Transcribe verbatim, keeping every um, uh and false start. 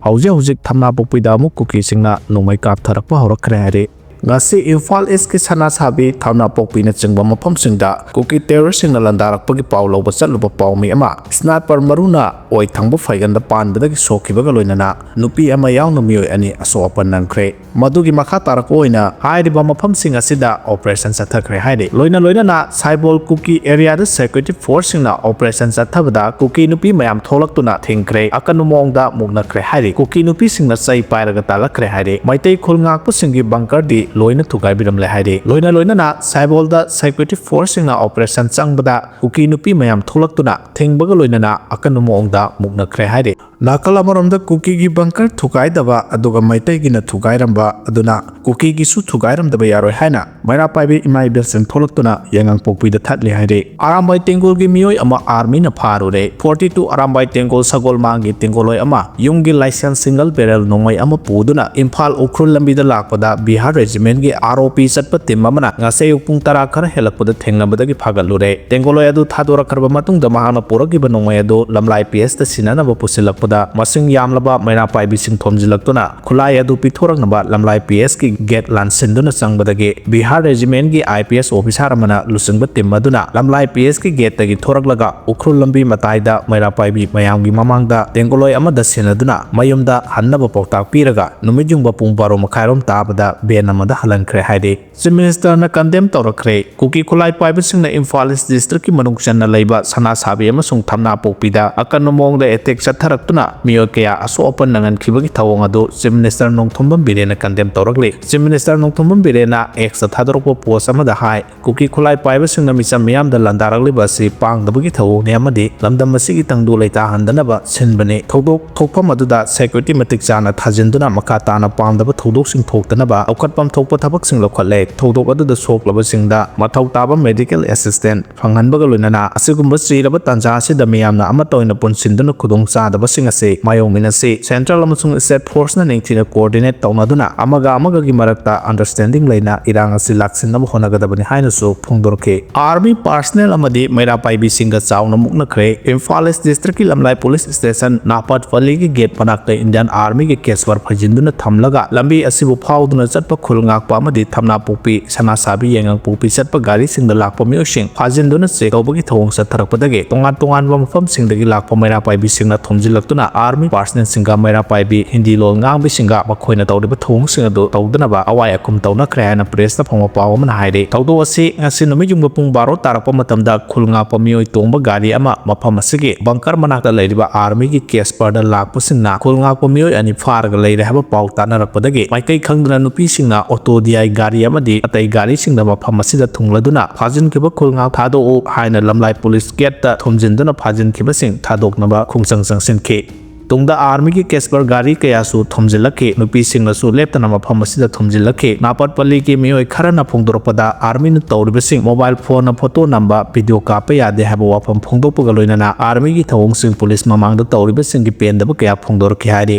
ꯍꯧꯖꯤꯛ ꯍꯧꯖꯤꯛ ꯊꯝꯅꯥꯄꯣꯛꯄꯤꯗ ꯑꯃꯨꯛ ꯀꯨꯀꯤꯁꯤꯡꯅ ꯅꯣꯡꯃꯩ ꯀꯥꯞꯊꯔꯛꯄ ꯍꯧꯔꯛꯈ꯭ꯔꯦ ꯍꯥꯏꯔꯤ꯫ ꯉꯁꯤ ꯏꯝꯐꯥꯜ ꯏꯁꯀꯤ ꯁꯅꯥꯁꯥꯕꯤ, ꯊꯝꯅꯥꯄꯣꯛꯄꯤꯅꯆꯤꯡꯕ ꯃꯐꯝꯁꯤꯡꯗ ꯀꯨꯀꯤ ꯇꯦꯔꯣꯔꯤꯁꯁꯤꯡꯅ ꯂꯥꯟꯗꯥꯔꯛꯄꯒꯤ ꯄꯥꯎ ꯂꯧꯕ ꯆꯠꯂꯨꯕ ꯄꯥꯎꯃꯤ ꯑꯃ ꯁ꯭ꯅꯥꯏꯄꯔ ꯃꯔꯨꯅ ꯑꯣꯏ ꯊꯪꯕ ꯐꯩꯒꯟꯗ ꯄꯥꯟꯕꯗꯒꯤ ꯁꯣꯛꯈꯤꯕꯒ ꯂꯣꯏꯅꯅ ꯅꯨꯄꯤ ꯑꯃ ꯌꯥꯎꯅ ꯃꯤꯑꯣꯏ ꯑꯅꯤ ꯑꯁꯣꯛ ꯑꯄꯟ ꯅꯪꯈ꯭ꯔꯦ꯫ ꯃꯗꯨꯒꯤ ꯃꯈꯥ ꯇꯥꯔꯛꯄ ꯑꯣꯏꯅ ꯍꯥꯏꯔꯤꯕ ꯃꯐꯝꯁꯤꯡ ꯑꯁꯤꯗ operation ꯆꯠꯊꯈ꯭ꯔꯦ ꯍꯥꯏꯔꯤ꯫ ꯂꯣꯏꯅ ꯂꯣꯏꯅꯅ ꯁꯥꯏꯕꯣꯜ ꯀꯨꯀꯤ area ꯗ security force ꯁꯤꯡꯅ operation ꯆꯠꯊꯕꯗ ꯀꯨꯀꯤ ꯅꯨꯄꯤ ꯃꯌꯥꯝ ꯊꯣꯛꯂꯛꯇꯨꯅ ꯊꯤꯡꯈ꯭ꯔꯦ, ꯑꯀꯟꯕ ꯃꯑꯣꯡꯗ ꯃꯨꯛꯅꯈ꯭ꯔꯦ ꯍꯥꯏꯔꯤ꯫ ꯀꯨꯀꯤ ꯅꯨꯄꯤꯁꯤꯡꯅ ꯆꯩ ꯄꯥꯏꯔꯒ ꯇꯥꯜꯂꯛꯈ꯭ꯔꯦ ꯍꯥꯏꯔꯤ꯫ ꯃꯩꯇꯩ ꯈꯨꯜ ꯉꯥꯛꯄꯁꯤꯡꯒꯤ bunker ꯗꯤ ꯂꯣꯏꯅ ꯊꯨꯒꯥꯏꯕꯤꯔꯝꯂꯦ ꯍꯥꯏꯔꯤ꯫ ꯂꯣꯏꯅ ꯂꯣꯏꯅꯅ ꯁꯥꯏꯕꯣꯜꯗ security force ꯁꯤꯡꯅ operation ꯆꯪꯕꯗ ꯀꯨꯀꯤ ꯅꯨꯄꯤ ꯃꯌꯥꯝ ꯊꯣꯛꯂꯛꯇꯨꯅ ꯊꯤꯡꯕꯒ ꯂꯣꯏꯅꯅ ꯑꯀꯟꯕ ꯃꯑꯣꯡꯗ ꯃꯨꯛꯅꯈ꯭ꯔꯦ ꯍꯥꯏꯔꯤ꯫ ꯅꯥꯀꯜ ꯑꯃꯔꯣꯝꯗ ꯀꯨꯀꯤꯒꯤ bunker ꯊꯨꯒꯥꯏꯗꯕ ꯑꯗꯨꯒ ꯃꯩꯇꯩꯒꯤꯅ ꯊꯨꯒꯥꯏꯔꯝꯕ ꯑꯗꯨꯅ ꯀꯨꯀꯤꯒꯤꯁꯨ ꯊꯨꯒꯥꯏꯔꯝꯗꯕ ꯌꯥꯔꯣꯏ ꯍꯥꯏꯅ ꯃꯩꯔꯥ ꯄꯥꯏꯕꯤ ꯏꯃꯥ ꯏꯕꯦꯜꯁꯤꯡ ꯊꯣꯛꯂꯛꯇꯨꯅ ꯌꯥꯏꯉꯪꯄꯣꯛꯄꯤꯗ ꯊꯠꯂꯤ ꯍꯥꯏꯔꯤ꯫ ꯑꯔꯥꯝꯕꯥꯏ ꯇꯦꯡꯒꯣꯜꯒꯤ ꯃꯤꯑꯣꯏ ꯑꯃ army ꯅ ꯐꯥꯔꯨꯔꯦ꯫ Forty two ꯑꯔꯥꯝꯕꯥꯏ ꯇꯦꯡꯒꯣꯜ ꯁꯒꯣꯜꯃꯥꯡꯒꯤ ꯇꯦꯡꯒꯣꯜꯂꯣꯏ ꯑꯃ ꯌꯨꯝꯒꯤ license single barrel ꯅꯣꯡꯃꯩ ꯑꯃ ꯄꯨꯗꯨꯅ ꯏꯝꯐꯥꯜ ꯎꯈ꯭ꯔꯨꯜ ꯂꯝꯕꯤꯗ ꯂꯥꯛꯄꯗ ꯕꯤꯍꯥꯔ regiment ꯀꯤ ROP ꯆꯠꯄ team ꯑꯃꯅ ꯉꯁꯤ ꯑꯌꯨꯛ ꯄꯨꯡ ꯇꯔꯥ ꯈꯔ ꯍꯦꯜꯂꯛꯄꯗ ꯊꯦꯡꯅꯕꯗꯒꯤ ꯐꯥꯒꯠꯂꯨꯔꯦ꯫ ꯇꯦꯡꯒꯣꯜꯂꯣꯏ ꯑꯗꯨ ꯊꯥꯗꯣꯔꯛꯈ꯭ꯔꯕ ꯃꯇꯨꯡꯗ ꯃꯍꯥꯛꯅ ꯄꯨꯔꯛꯂꯤꯕ ꯅꯣꯡꯃꯩ ꯑꯗꯨ ꯂꯝꯂꯥꯏ P S ꯇ ꯁꯤꯟꯅꯅꯕ ꯄꯨꯁꯤꯜꯂꯛꯄꯗ ꯃꯁꯤꯡ ꯌꯥꯝꯂꯕ ꯃꯩꯔꯥ ꯄꯥꯏꯕꯤꯁꯤꯡ ꯊꯣꯝꯖꯤꯜꯂꯛꯇꯨꯅ ꯈꯨꯠꯂꯥꯏ ꯑꯗꯨ ꯄꯤꯊꯣꯔꯛꯅꯕ ꯂꯝꯂꯥꯏ P S ꯀꯤ gate ꯂꯥꯟꯁꯤꯟꯗꯨꯅ ꯆꯪꯕꯗꯒꯤ ꯕꯤꯍꯥꯔ regiment ꯀꯤ IPS officer ꯑꯃꯅ ꯂꯨꯆꯤꯡꯕ team ꯑꯗꯨꯅ ꯂꯝꯂꯥꯏ P S ꯀꯤ gate ꯇꯒꯤ ꯊꯣꯔꯛꯂꯒ ꯎꯈ꯭ꯔꯨꯜ ꯂꯝꯕꯤ ꯃꯇꯥꯏꯗ ꯃꯩꯔꯥ ꯄꯥꯏꯕꯤ ꯃꯌꯥꯝꯒꯤ ꯃꯃꯥꯡꯗ ꯇꯦꯡꯒꯣꯂꯣꯏ ꯑꯃꯗ ꯁꯤꯟꯅꯗꯨꯅ ꯃꯌꯨꯝꯗ ꯍꯟꯅꯕ ꯄꯥꯎꯇꯥꯛ ꯄꯤꯔꯒ ꯅꯨꯃꯤꯠ ꯌꯨꯡꯕ ꯄꯨꯡ ꯕꯥꯔꯣ ꯃꯈꯥꯏꯔꯣꯝ ꯇꯥꯕꯗ van ꯑꯃꯗ ꯍꯜꯍꯟꯈ꯭ꯔꯦ ꯍꯥꯏꯔꯤ꯫ Chief Minister ꯅ condemn ꯇꯧꯔꯛꯈ꯭ꯔꯦ꯫ ꯀꯨꯀꯤ ꯈꯨꯠꯂꯥꯏ ꯄꯥꯏꯕꯁꯤꯡꯅ ꯏꯝꯐꯥꯜ East district ꯀꯤ ꯃꯅꯨꯡ ꯆꯟꯅ ꯂꯩꯕ ꯁꯅꯥꯁꯥꯕꯤ ꯑꯃꯁꯨꯡ ꯊꯝꯅꯥꯄꯣꯛꯄꯤꯗ ꯑꯀꯟꯕ ꯃꯑꯣꯡꯗ attack ꯆꯠꯊꯔꯛꯇꯨꯅ ꯃꯤꯑꯣꯏ ꯀꯌꯥ ꯑꯁꯣꯛ ꯑꯄꯟ ꯅꯪꯍꯟꯈꯤꯕꯒꯤ ꯊꯧꯑꯣꯡ ꯑꯗꯨ Chief Minister Nongthombam ꯕꯤꯔꯦꯟꯅ condemn ꯇꯧꯔꯛꯂꯤ꯫ Chief Minister Nongthombam ꯕꯤꯔꯦꯟꯅ X ꯇ ꯊꯥꯗꯣꯔꯛꯄ post ꯑꯃꯗ ꯍꯥꯏ, ꯀꯨꯀꯤ ꯈꯨꯠꯂꯥꯏ ꯄꯥꯏꯕꯁꯤꯡꯅ ꯃꯤꯆꯝ ꯃꯤꯌꯥꯝꯗ ꯂꯥꯟꯗꯥꯔꯛꯂꯤꯕ ꯑꯁꯤ ꯄꯥꯡꯗꯕꯒꯤ ꯊꯧꯑꯣꯡꯅꯤ ꯑꯃꯗꯤ ꯂꯝꯗꯝ ꯑꯁꯤꯒꯤ ꯇꯪꯗꯨ ꯂꯩꯇꯥꯍꯟꯗꯅꯕ ꯁꯤꯟꯕꯅꯤ꯫ ꯊꯧꯗꯣꯛ ꯊꯣꯛꯐꯝ ꯑꯗꯨꯗ security ꯃꯇꯤꯛ ꯆꯥꯅ ꯊꯥꯖꯤꯟꯗꯨꯅ ꯃꯈꯥ ꯇꯥꯅ ꯄꯥꯝꯗꯕ ꯊꯧꯗꯣꯛꯁꯤꯡ ꯊꯣꯛꯇꯅꯕ ꯂꯧꯈꯠꯐꯝ ꯊꯣꯛꯄ ꯊꯕꯛꯁꯤꯡ ꯂꯧꯈꯠꯂꯦ꯫ ꯊꯧꯗꯣꯛ ꯑꯗꯨꯗ ꯁꯣꯛꯂꯕꯁꯤꯡꯗ ꯃꯊꯧ ꯇꯥꯕ medical assistance ꯐꯪꯍꯟꯕꯒ ꯂꯣꯏꯅꯅ ꯑꯁꯤꯒꯨꯝꯕ ꯆꯤꯔꯕ ꯇꯥꯟꯖꯥ ꯑꯁꯤꯗ ꯃꯤꯌꯥꯝꯅ ꯑꯃꯠꯇ ꯑꯣꯏꯅ ꯄꯨꯟꯁꯤꯟꯗꯨꯅ ꯈꯨꯗꯣꯡꯆꯥꯗꯕꯁꯤꯡ ꯑꯁꯤ ꯃꯥꯌꯣꯛꯅꯃꯤꯟꯅꯁꯤ꯫ Central ꯑꯃꯁꯨꯡ State Forceꯅ ꯅꯤꯡꯊꯤꯅ coordinate ꯇꯧꯅꯗꯨꯅ ꯑꯃꯒ ꯑꯃꯒꯒꯤ ꯃꯔꯛꯇ understanding ꯂꯩꯅ ꯏꯔꯥꯡ ꯑꯁꯤ ꯂꯥꯛꯁꯤꯟꯅꯕ ꯍꯣꯠꯅꯒꯗꯕꯅꯤ ꯍꯥꯏꯅꯁꯨ ꯐꯣꯡꯗꯣꯔꯛꯈꯤ꯫ Army personnel ꯑꯃꯗꯤ ꯃꯩꯔꯥ ꯄꯥꯏꯕꯤꯁꯤꯡꯒ ꯆꯥꯎꯅ ꯃꯨꯛꯅꯈ꯭ꯔꯦ꯫ Imphal East Districtꯀꯤ ꯂꯝꯂꯥꯏ police station ꯅꯥꯄꯥꯠ ꯄꯜꯂꯤꯒꯤ gate ꯃꯅꯥꯛꯇ Indian Armyꯒꯤ cash bar ꯐꯩꯖꯤꯟꯗꯨꯅ ꯊꯝꯂꯒ ꯂꯝꯕꯤ ꯑꯁꯤꯕꯨ ꯐꯥꯎꯗꯨꯅ ꯆꯠꯄ ꯈꯨꯜ ꯉꯥꯛꯄ ꯑꯃꯗꯤ ꯊꯝꯅꯥꯄꯣꯛꯄꯤ, ꯁꯅꯥꯁꯥꯕꯤ, ꯌꯥꯏꯉꯪꯄꯣꯛꯄꯤ ꯆꯠꯄ ꯒꯥꯔꯤꯁꯤꯡꯗ ꯂꯥꯛꯄ ꯃꯤꯑꯣꯏꯁꯤꯡ ꯐꯥꯖꯤꯟꯗꯨꯅ check ꯇꯧꯕꯒꯤ ꯊꯧꯑꯣꯡ ꯆꯠꯊꯔꯛꯄꯗꯒꯤ ꯇꯣꯉꯥꯟ ꯇꯣꯉꯥꯟꯕ ꯃꯐꯝꯁꯤꯡꯗꯒꯤ ꯂꯥꯛꯄ ꯃꯩꯔꯥ ꯄꯥꯏꯕꯤꯁꯤꯡꯅ ꯊꯣꯝꯖꯤꯜꯂꯛꯇꯨꯅ Army personnelꯁꯤꯡꯒ ꯃꯩꯔꯥ ꯄꯥꯏꯕꯤ ꯍꯤꯟꯗꯤ ꯂꯣꯟ ꯉꯥꯡꯕꯤꯁꯤꯡꯒ ꯃꯈꯣꯏꯅ ꯇꯧꯔꯤꯕ ꯊꯧꯑꯣꯡꯁꯤꯡ ꯑꯗꯨ ꯇꯧꯗꯅꯕ ꯑꯋꯥꯏ ꯑꯈꯨꯝ ꯇꯧꯅꯈ꯭ꯔꯦ ꯍꯥꯏꯅ pressꯇ ꯐꯪꯕ ꯄꯥꯎ ꯑꯃꯅ ꯍꯥꯏꯔꯤ꯫ ꯊꯧꯗꯣꯛ ꯑꯁꯤ ꯉꯁꯤ ꯅꯨꯃꯤꯠꯌꯨꯡꯕ ꯄꯨꯡ ꯕꯥꯔꯣ ꯇꯥꯔꯛꯄ ꯃꯇꯝꯗ ꯈꯨꯜ ꯉꯥꯛꯄ ꯃꯤꯑꯣꯏ ꯇꯣꯡꯕ ꯒꯥꯔꯤ ꯑꯃ ꯃꯐꯝ ꯑꯁꯤꯒꯤ bunker ꯃꯅꯥꯛꯇ ꯂꯩꯔꯤꯕ Armyꯒꯤ cash barꯗ ꯂꯥꯛꯄꯁꯤꯡꯅ ꯈꯨꯜ ꯉꯥꯛꯄ ꯃꯤꯑꯣꯏ ꯑꯅꯤ ꯐꯥꯔꯒ ꯂꯩꯔꯦ ꯍꯥꯏꯕ ꯄꯥꯎ ꯇꯥꯅꯔꯛꯄꯗꯒꯤ ꯃꯥꯏꯀꯩ ꯈꯪꯗꯅ ꯅꯨꯄꯤꯁꯤꯡꯅ auto D I ꯒꯥꯔꯤ ꯑꯃꯗꯤ ꯑꯇꯩ ꯒꯥꯔꯤꯁꯤꯡꯗ ꯃꯐꯝ ꯑꯁꯤꯗ ꯊꯨꯡꯂꯗꯨꯅ ꯐꯥꯖꯤꯟꯈꯤꯕ ꯈꯨꯜ ꯉꯥꯛ ꯊꯥꯗꯣꯛꯎ ꯍꯥꯏꯅ ꯂꯝꯂꯥꯏ police gateꯇ ꯊꯣꯝꯖꯤꯟꯗꯨꯅ ꯐꯥꯖꯤꯟꯈꯤꯕꯁꯤꯡ ꯊꯥꯗꯣꯛꯅꯕ ꯈꯣꯡꯖꯪ ꯆꯪꯁꯤꯟꯈꯤ꯫ ꯇꯨꯡꯗ Armyꯒꯤ cash bar ꯒꯥꯔꯤ ꯀꯌꯥꯁꯨ ꯊꯣꯝꯖꯤꯜꯂꯛꯈꯤ꯫ ꯅꯨꯄꯤꯁꯤꯡꯅꯁꯨ ꯂꯦꯞꯇꯅ ꯃꯐꯝ ꯑꯁꯤꯗ ꯊꯣꯝꯖꯤꯜꯂꯛꯈꯤ꯫ ꯅꯥꯄꯠꯄꯜꯂꯤꯒꯤ ꯃꯤꯑꯣꯏ ꯈꯔꯅ ꯐꯣꯡꯗꯣꯔꯛꯄꯗ Armyꯅ ꯇꯧꯔꯤꯕꯁꯤꯡ mobile phoneꯅ photo ꯅꯝꯕ, video ꯀꯥꯞꯄ ꯌꯥꯗꯦ ꯍꯥꯏꯕ ꯋꯥꯐꯝ ꯐꯣꯡꯗꯣꯛꯄꯒ ꯂꯣꯏꯅꯅ Armyꯒꯤ ꯊꯧꯑꯣꯡꯁꯤꯡ police ꯃꯃꯥꯡꯗ ꯇꯧꯔꯤꯕꯁꯤꯡꯒꯤ ꯄꯦꯟꯗꯕ ꯀꯌꯥ ꯐꯣꯡꯗꯣꯔꯛꯈꯤ ꯍꯥꯏꯔꯤ꯫